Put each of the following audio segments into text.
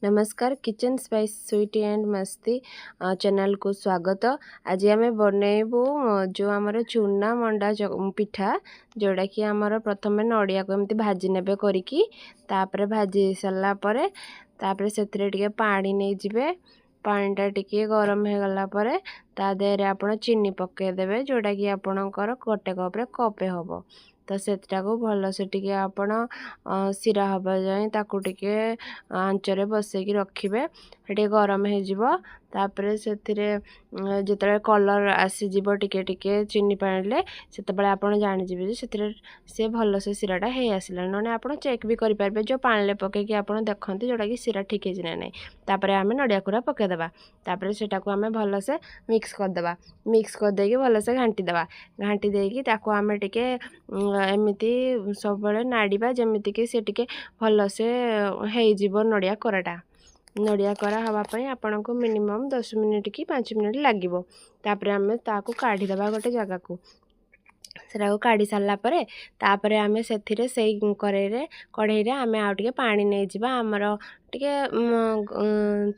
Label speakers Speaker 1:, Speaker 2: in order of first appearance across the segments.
Speaker 1: ନମସ୍କାର, kitchen spice sweet and ମସ୍ତି ଚ୍ୟାନେଲକୁ ସ୍ୱାଗତ। ଆଜି ଆମେ ବନେଇବୁ ଯେଉଁ ଆମର ଚୁନା ମଣ୍ଡା ପିଠା, ଯେଉଁଟାକି ଆମର ପ୍ରଥମେ ନଡ଼ିଆକୁ ଏମିତି ଭାଜି ନେବେ କରିକି। ତାପରେ ଭାଜି ହେଇସାରିଲା ପରେ ତାପରେ ସେଥିରେ ଟିକେ ପାଣି ନେଇଯିବେ। ପାଣିଟା ଟିକେ ଗରମ ହେଇଗଲା ପରେ ତା ଦେହରେ ଆପଣ ଚିନି ପକାଇଦେବେ, ଯେଉଁଟାକି ଆପଣଙ୍କର ଗୋଟେ କପ୍ରେ କପେ ହେବ। ତ ସେଟାକୁ ଭଲସେ ଟିକେ ଆପଣ ଶିରା ହେବା ଯାଏଁ ତାକୁ ଟିକେ ଆଞ୍ଚରେ ବସେଇକି ରଖିବେ। ଟିକେ ଗରମ ହେଇଯିବ। ତାପରେ ସେଥିରେ ଯେତେବେଳେ କଲର୍ ଆସିଯିବ ଟିକେ ଟିକେ ଚିନି ପାଣିରେ, ସେତେବେଳେ ଆପଣ ଜାଣିଯିବେ ଯେ ସେଥିରେ ସେ ଭଲସେ ଶିରାଟା ହେଇ ଆସିଲାଣି। ନହେଲେ ଆପଣ ଚେକ୍ ବି କରିପାରିବେ, ଯେଉଁ ପାଣିରେ ପକାଇକି ଆପଣ ଦେଖନ୍ତି, ଯେଉଁଟାକି ଶିରା ଠିକ୍ ହେଇଛି ନା ନାହିଁ। ତାପରେ ଆମେ ନଡ଼ିଆ କୋରା ପକାଇଦେବା। ତାପରେ ସେଟାକୁ ଆମେ ଭଲସେ ମିକ୍ସ କରିଦେବା। ମିକ୍ସ କରିଦେଇକି ଭଲସେ ଘାଣ୍ଟି ଦେବା। ଘାଣ୍ଟି ଦେଇକି ତାକୁ ଆମେ ଟିକେ ଏମିତି ସବୁବେଳେ ନାଡ଼ିବା, ଯେମିତିକି ସେ ଟିକେ ଭଲସେ ହେଇଯିବ ନଡ଼ିଆ କୋରାଟା। ନଡ଼ିଆ କୋରା ହେବା ପାଇଁ ଆପଣଙ୍କୁ ମିନିମମ୍ 10 ମିନିଟ୍ କି 5 ମିନିଟ୍ ଲାଗିବ। ତାପରେ ଆମେ ତାକୁ କାଢ଼ିଦେବା ଗୋଟେ ଜାଗାକୁ। ସେଟାକୁ କାଢ଼ି ସାରିଲା ପରେ ତାପରେ ଆମେ ସେଥିରେ ସେଇ କରେଇରେ କଢ଼େଇରେ ଆମେ ଆଉ ଟିକେ ପାଣି ନେଇଯିବା। ଆମର ଟିକେ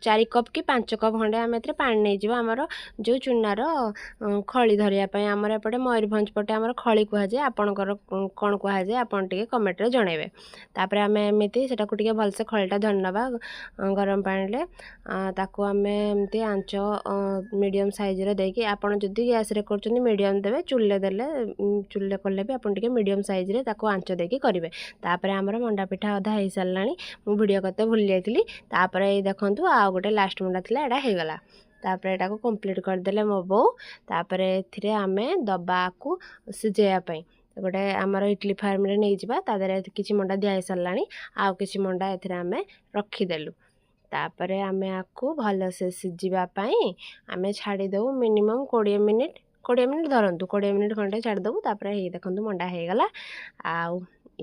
Speaker 1: 4 କପ୍ କି 5 କପ୍ ଖଣ୍ଡେ ଆମେ ଏଥିରେ ପାଣି ନେଇଯିବା, ଆମର ଯେଉଁ ଚୁନାର ଖଳି ଧରିବା ପାଇଁ। ଆମର ଏପଟେ ମୟୂରଭଞ୍ଜ ପଟେ ଆମର ଖଳି କୁହାଯାଏ। ଆପଣଙ୍କର କ'ଣ କୁହାଯାଏ, ଆପଣ ଟିକେ କମେଣ୍ଟରେ ଜଣାଇବେ। ତାପରେ ଆମେ ଏମିତି ସେଟାକୁ ଟିକେ ଭଲସେ ଖଳିଟା ଧରି ନେବା ଗରମ ପାଣିରେ। ତାକୁ ଆମେ ଏମିତି ଆଞ୍ଚ ମିଡ଼ିୟମ୍ ସାଇଜ୍ର ଦେଇକି, ଆପଣ ଯଦି ଗ୍ୟାସ୍ରେ କରୁଛନ୍ତି ମିଡ଼ିୟମ୍ ଦେବେ, ଚୁଲିରେ ଦେଲେ, ଚୁଲିରେ କଲେ ବି ଆପଣ ଟିକେ ମିଡ଼ିୟମ୍ ସାଇଜ୍ରେ ତାକୁ ଆଞ୍ଚ ଦେଇକି କରିବେ। ତାପରେ ଆମର ମଣ୍ଡା ପିଠା ଅଧା ହେଇସାରିଲାଣି। ମୁଁ ଭିଡ଼ିଓ କରିତେ ଭୁଲି ଯାଇଥିଲି। ତାପରେ ଏଇ ଦେଖନ୍ତୁ, ଆଉ ଗୋଟେ ଲାଷ୍ଟ ମଣ୍ଡା ଥିଲା, ଏଇଟା ହେଇଗଲା। ତାପରେ ଏଟାକୁ କମ୍ପ୍ଲିଟ୍ କରିଦେଲେ ମୋ ବୋଉ। ତାପରେ ଏଥିରେ ଆମେ ଦବାକୁ ସିଝେଇବା ପାଇଁ ଗୋଟେ ଆମର ଇଟଲି ଫାର୍ମରେ ନେଇଯିବା। ତା ଦେହରେ କିଛି ମଣ୍ଡା ଦିଆ ହେଇସାରିଲାଣି, ଆଉ କିଛି ମଣ୍ଡା ଏଥିରେ ଆମେ ରଖିଦେଲୁ। ତାପରେ ଆମେ ଆକୁ ଭଲସେ ସିଝିବା ପାଇଁ ଆମେ ଛାଡ଼ିଦେବୁ ମିନିମମ୍ 20 ମିନିଟ୍। 20 ମିନିଟ୍ ଧରନ୍ତୁ, 20 ମିନିଟ୍ ଖଣ୍ଡେ ଛାଡ଼ିଦେବୁ। ତାପରେ ହେଇ ଦେଖନ୍ତୁ, ମଣ୍ଡା ହେଇଗଲା। ଆଉ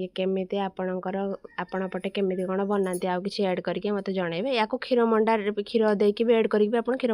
Speaker 1: ଇଏ କେମିତି ଆପଣଙ୍କର, ଆପଣ ପଟେ କେମିତି କ'ଣ ବନାନ୍ତି, ଆଉ କିଛି ଆଡ଼୍ କରିକି ମୋତେ ଜଣାଇବେ। ୟାକୁ କ୍ଷୀର ମଣ୍ଡା, କ୍ଷୀର ଦେଇକି ବି ଆଡ଼୍ କରିକି ବି ଆପଣ କ୍ଷୀର